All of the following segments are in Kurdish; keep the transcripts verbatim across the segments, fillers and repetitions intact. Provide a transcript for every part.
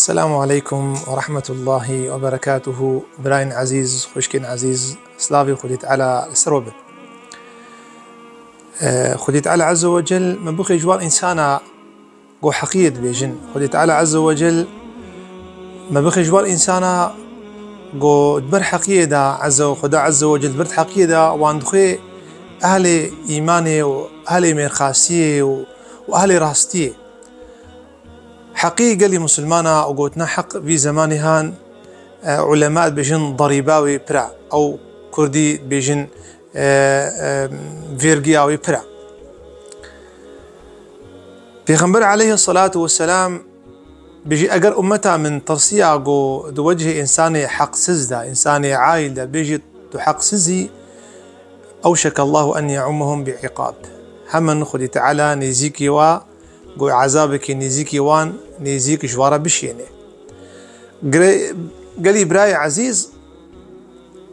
Selamu aleykum ve rahmetullahi ve berekatuhu. Birayên ezîz, xwişkên ezîz, slavê Xwedê Teala li ser we be. Eh, Xwedê Teala Azze ve Cel me bixê ji wan însana ku heqiyê dibêjin. Xwedê Teala Azze ve Cel me bixê ji wan însana ku di ber heqiyê de, Azze, Xweda Azze ve Cel di ber heqiyê de wan dixwê ehlê îmanê û ehlê mêrxasiyê û, û ehlê rastiyê. Heqî gelî musulmana û gotina heq vî zemanî han, e, ulema dibêjin darîba wê pir e. Ew kurdî dibêjin, e, e, vêrgiya wê pir e. Pêxember aleyhisselatu vesselam bêjî, eger ummeta min tirsiya ku di wecihê însanê heqsiz de, însanê aîl de, bêjî tu heqsiz î, ewşeke Allahu en ye'ummehum bi iqab. Hemen Xwedî Teala nêzîkî wa, ku ezabekî nêzîkî wan nêzîk ji wa re bişêne. Gre-, gelî birayê ezîz,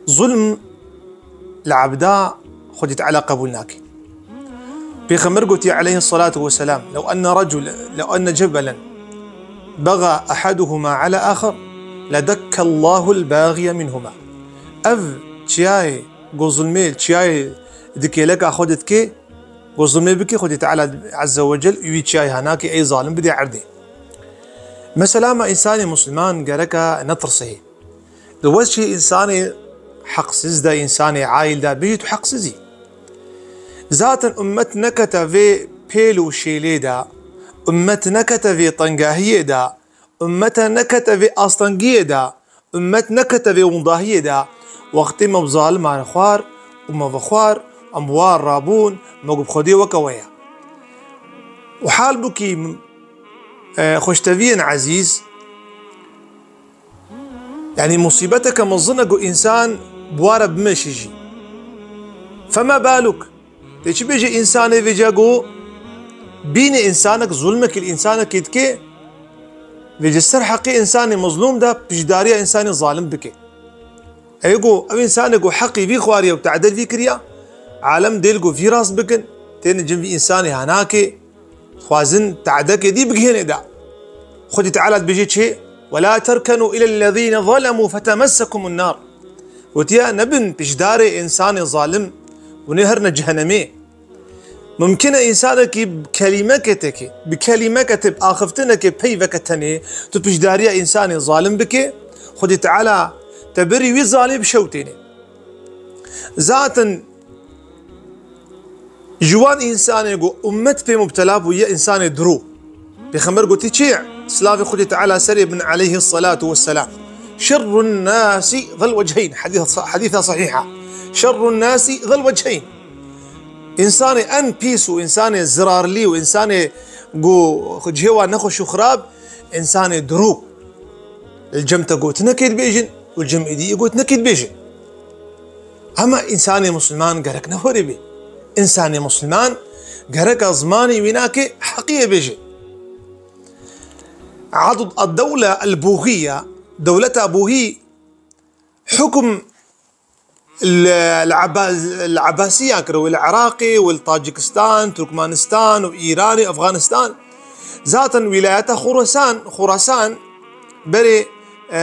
zulm li ebda Xwedî Teala qebûl nake. Pêxember gotiye aleyhisselatu vesselam, "Lew enne recul, lew enne cebelen bega ehaduhuma ala axir, ledekkellahu'l bagiye minhuma." Ev çiyayê ku zulmê, çiyayê di kêleka xwe de dike, ku zulmê bike, Xwedî Teala Azze ve Cel wî çiyayê hanakê ey zalim bidê erdê. Mesela me însanê Musliman gereka netirse. Di wecihê însanê heqsiz de, însanê aîl de bêjî tu heqsiz î. Zaten ummet nekete vê pêl û şêlê de, ummet nekete vê tengahiyê de, ummete nekete vê astengiyê de, ummet nekete vê windahiyê de, wextê me bi zaliman xwar û me vexwar, em bi wan rabûn, me got bi Xwedê weke we ye. Û halbûkî, e, xweşteviyên ezîz, yanî musîbeteke mezin e ku însan bi wa re bimeşe jî. Fema baluk? Tê çi bêje însanê vêca ku bîne însanek zulmekî li însanekî dike, vêca ser heqê însanê mezlûm de piştdariya însanê zalim bike. Ew ku ew însanê ku heqî vî xwariye û tade vî kiriya, alem dêl ku vî rast bikin, têne cem vî însanê hanakê, dixwazin tadekê dî bigihêne da. Xwedî Teala dibêje çi? "Ve la terkenu ilellezîne zalemû fetemessekumun nar." Gotiye, nebin piştdarê însanê zalim, hûn ê herine cehenemê. Mumkin e însanekî bi kelîmeke tekê, bi kelîmeke tê, bi axiftinekê peyveke tenê, tu piştdariya însanê zalim bike, Xwedî Teala te berî wî zalimî bişewtêne. Zaten ji wan însanê ku ummet pê mubtela bûye, însanê dirû. Pêxember gotî çi? Silavê Xwedê Teala serê bin aleyhisselatu vesselam. "Şerrun nasi zil wecheyn." Hadîs, hadîsa sahîha. "Şerrun nasi zil wecheyn." Însanê en pîs û însanê zirarlî û însanê ku cihê wan nexweş û xirab, însanê dirû. Li cem te gotinekê dibêjin û li cem êdî gotinekê dibêjin. Ama însanê musliman gerek ne horê bê. Însanê musliman gereka zimanê wî nake heqiyê bêje. Adud ad-dewle el-Bûhiye, dewleta Bûhî, hukm li, li Eba-, li Ebasiya kir, wê li Iraqê, wê li Tacikistan, Turkmenistan û Îranê, Efxanistan. Zaten wîlayeta Xurasan, Xurasan berê, e,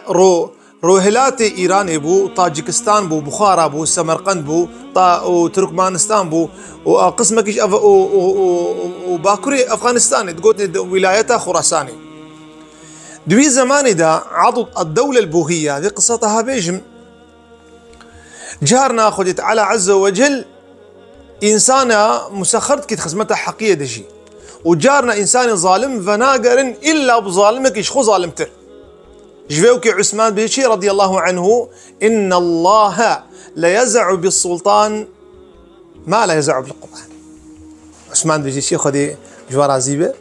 ro-, rohilatê Îranê bû, Tacikistan bû, Buxara bû, Semerqend bû, ta-, û Turkmenistan bû, û a qismekî ji ev-, û, û, û, û, û bakurê Efxanistanê, digotin wîlayeta Xurasanê. Di wî zemanê de Adud ad-Dewle el-Bûhiye, vê qisa te ha bêjim, carna Xwedê Teala Azze ve Cel însana musexxer dikî di xizmeta heqiyê de jî. Û carna însanê zalim venagerin îlla bi zalimekî ji xwe zalimtir. Ji vê wekî Usman bê çi radiyallahu anhu, "Inna Allahe le yeze'u bis sultan ma la yeze'u bil Qur'an." Usman dibêje çi, Xwedê ji we razî be?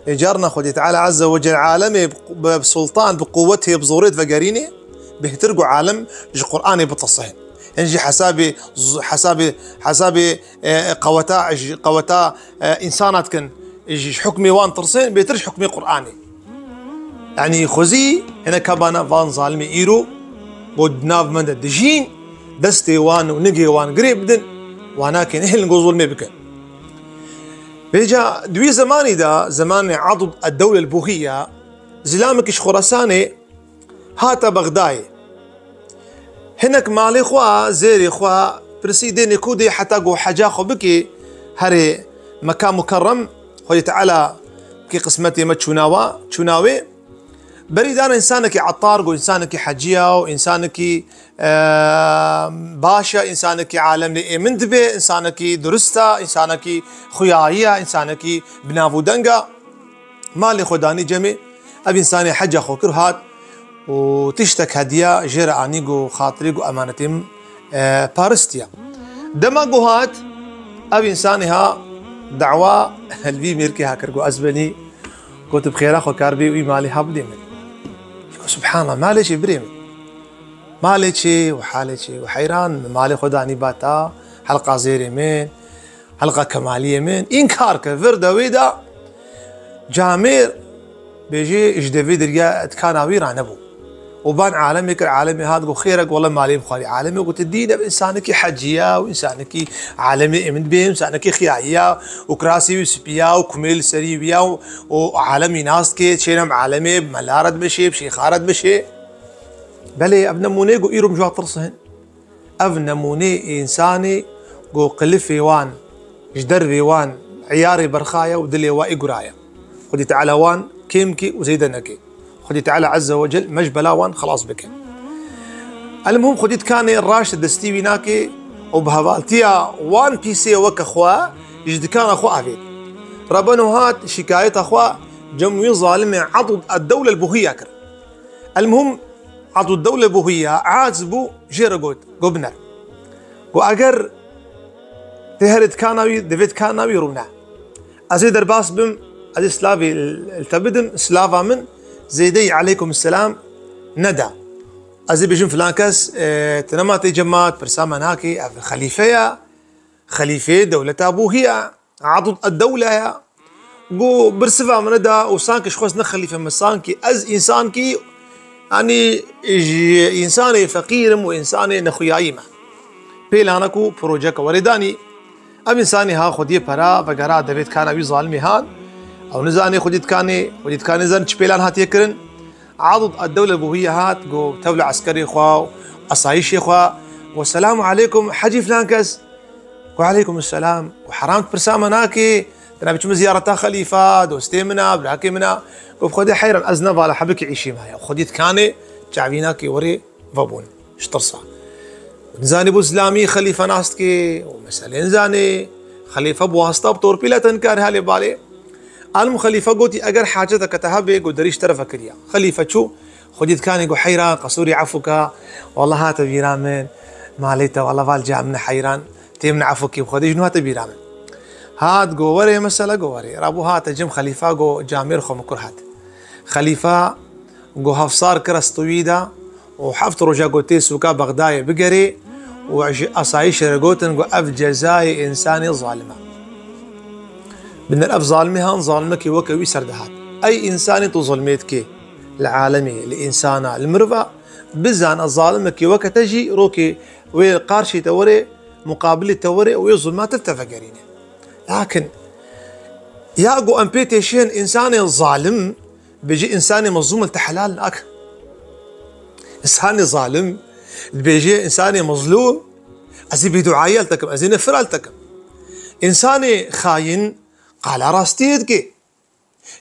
Vê carna Xwedê Teala Azze ve Cel alemê bi, bi sultan, bi quwetê, bi zorê vegerînê, bêhtir ku alem ji Qur'anê bitirsin. Hin jî hesabê z-, hesabê, hesabê, e, qeweta, ji qeweta, e, însana dikin, ji hukmê wan tirsin, bêhtir ji hukmê Qur'anê. Yanî xwezî hinek hebana van zalimê îro bo di nav me de dijîn, destê wan û nigê wan girê bidin, wan nakin hêlin ku zulmê bikin. Vêca di wî zemanî de, zemanê Adud ed-Dewle el-Bûhiye, Zilamekî ji Xorasanê hate Bexdayê. Hinek malê xwe, zêrê xwe pirsî dê nêkû dê heta ku heca xwe bikê herê Meka Mukerrem, Xwedê Teala bikê qismetê me çûna wa, çûna wê. Berî dana însanekî etar ku însanekî heciya û însanekî, e, baş e, însanekî alemê êmin dibe, însanekî durist e, însanekî xuyayî ye, însanekî bi nav û deng e. Malê xwe danî cemê, ev însanê heca xwe kir hat û tiştek hediya jê re anî ku xatirê ku emanetê min, e, paristiya. Dema ku hat, ev însanê ha dawa li vî mêrkê ha kir ku ez benî, got bi xêra xwe kar bê wî malê ha bidê min. Got, subhanallah, malê çê birê min. Malê çê û halê çê û heyran, malê xwe danî ba ta, helqa zêrê min, helqa kemaliyê min, înkar kir, vir de wê de camêr bêjê ji devê diriya dikana wî ranebû. Û ban alemê kir, alemê hat got, xêr e, wele malê bixwarî. Alemê got, dîn ev însanekî hecî ye û însanekî alemê êmin dibê, însanekî xiyayî ye û kirasê wî spî ye û kumê li serî wî ye û, û alemî nas dike, çênem alemê, bi mela re dimeşê, bi şêxa re dimeşê. Belê, ev nemûneyê ku îro min ji wan tirsin. Ev nemûneyê însanê ku qilifê wan ji dervê wan eyarê berxaye û dilê wa ê guraye. Xwedî Teala wan kêm kê û zêde neke. Xwedî Teala Azze ve Cel me ji bela wan xilas bike. Elmuhim, Xwedî dikanê raşt destî wî nake û bi hevaltiya wan pîsê weke xwe ji dikana xwe avêt. Rebeno hat şikayeta xwe cem wî zalimê Adud Eddewle Buhiya kir. Elmuhim, Adud Dewle Buhiya aciz bû, jê re got, got, biner. Got, eger tê herê dikana wî, divê dikana wî rûne. Ez ê derbas bim, ez ê silavê li te bidim, silava min zêdeyî eleykum selam neda. Ez ê bêjim filan kes, e, tu nema tê cemaat, pirsa me nakê, ev xelîfe ye, xelîfê dewleta Buhiya, Adud Eddewle ye. Got, birsiva min neda û sankî ji xwest ne xelîfe min, sankî ez însankî, yanî ji însanê feqîr im û însanê nexuyayî me. Pêlanek û projeke werê danî. Ev însanê ha xwediyê pera vegera devê dikana wî zalimê han. Ew nizanê xwedî dikanê, xwedî dikanê zan çi pêlan hatiye kirin. Adud Eddewle Buhiye hat, got, tevla eskerê xwe û esayîşê xwe, got, selamu aleykum, hecî filan kes. Got, aleykum selam. Got, heram pirsa me nakê, tu ne biçim ziyareta xelîfa, dostê min a, birakê min a. Got, bi Xwedê heyran, ez ne vala hebikî îşî me heye. Xwedî dikanê, çavî nakê werê vebûn. Ji tirsa. Nizanî bû zilamî xelîfe nas dikê û meselê nizanê. Xelîfe bi wasta bi torpîla te nikare halê balê. Alim xelîfe gotî, eger haceteke te hebe, got, derî ji te re vekiriya. Xelîfe çû, xwedî dikanê got, heyran, qesûrî efû ka, walla hate bîra min, malê te, walla val ca min e heyran, tê min efû kê bi Xwedê jin hate bîra min. Hat got, werê mesele got, werê. Rabû hate cem xelîfa got, camêr xwe min kur hat. Xelîfa got, hevsar kir ez tu wî de, û heft roja ku tê sûka Bexdayê bigerê û ji esayîşê re gotin ku ev cezayê însanê zalim e. Binêr ev zalimê han zalimekî weke wî ser dihat. Ey însanê tu zulmê dikê li alemê, li însana, li mirova, bizane zalimekî weke te jî rokê wê qarşî te were, muqabilê te were û wê zulma te te vegerîne. Lakin ya ku em pê têşên însanê zalim, Bêjî însanê mezlûm li te helal nake. Însanê zalim dibêje însanê mezlûm, ez ê bêduayî li te kim, ez ê nefir li te kim. Însanê xayîn qala rastiyê dike.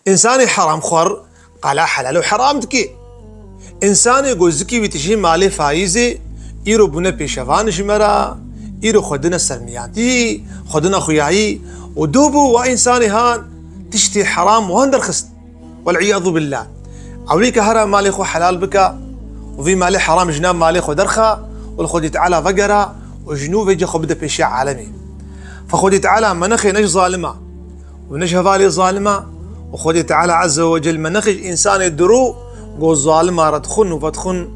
Însanê heramxwar qala helal û heram dike. Însanê ku zikî wî tijî malê faîzê, îro bûne pêşevan ji me re, îro xwe dine sermiyatî, xwe dine xuyayî û do bû wa însanê han tiştê heram wan derxist. Wel'iyadu billah. Ewî ke here malê xwe helal bike û vî malê heram ji nav malê xwe derxe û li Xwedî Teala vegere û ji nû vêce xwe bide pêşiya alemê. Fe Xwedî Teala me nexê ne ji zalima û ne ji hevalê zalima û Xwedî Teala Azze ve Cel me nexê ji însanê dirû ku zalima re dixwin û vedixwin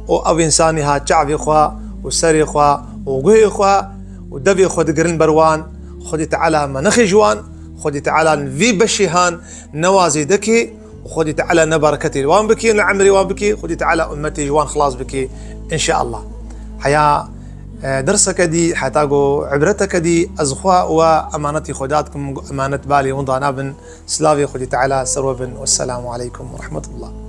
û ev însanê ha çavê xwe û serê xwe û guhê xwe û devê xwe digirin ber wan. Xwedî Teala me nexê ji wan. Xwedî Teala vî beşê han newa zêde kê û Xwedî Teala ne bereketê li wan bikê, ne emrê wan bikê, Xwedî Teala ummetê ji wan xilas bikê, înşeallah. Heya e, derseke dî, heta ku ibreteke dî, ez xwe we emanetî Xweda dikim, emanet balê hûn danabin. Silavê Xwedî Teala ser we bin. Wesselamu aleykum ve rahmetullah.